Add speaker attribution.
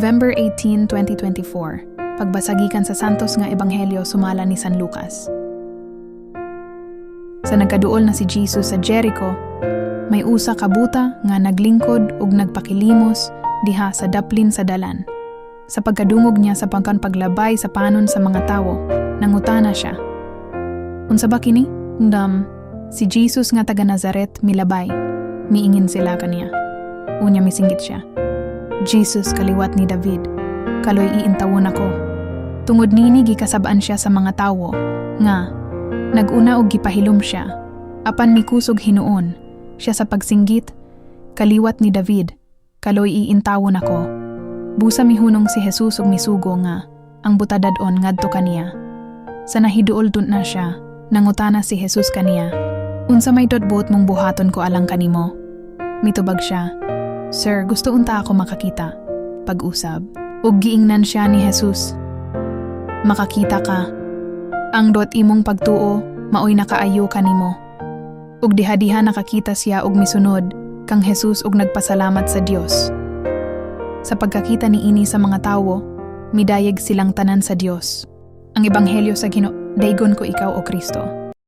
Speaker 1: November 18, 2024. Pagbasa gikan sa Santos nga Ebanghelyo sumala ni San Lucas. Sa nagkaduol na si Jesus sa Jericho, may usa ka buta nga naglingkod ug nagpakilimos diha sa daplin sa dalan. Sa pagkadungog niya sa pagkan paglabay sa panon sa mga tawo, nangutana siya, "Unsa ba kini?" Ndam, "Si Jesus nga taga Nazaret milabay," miingin sila kaniya. Unya misinggit siya, "Jesus, kaliwat ni David, kaloy iintawon ako." Tungod nini gikasab-an siya sa mga tawo nga naguna og gipahilom siya. Apan mikusog hinuon siya sa pagsinggit, "Kaliwat ni David, kaloy iintawon ako." Busa mihunong si Jesus ug misugo nga ang buta dad-on ngadto kaniya. Sa nahiduol dun na siya, nangutana si Jesus kaniya, "Unsa may dot buot mong buhaton ko alang kanimo?" Mitubag siya, "Sir, gusto unta ako makakita." Pag-usab. Ug giingnan siya ni Jesus, "Makakita ka. Ang dot imong pagtuo, maoy nakaayo kanimo." Ug diha-diha nakakita siya og misunod kang Jesus ug nagpasalamat sa Dios. Sa pagkakita niini sa mga tawo, midayeg silang tanan sa Dios. Ang Ebanghelyo sa Ginoo. Daygon ko ikaw, O Kristo.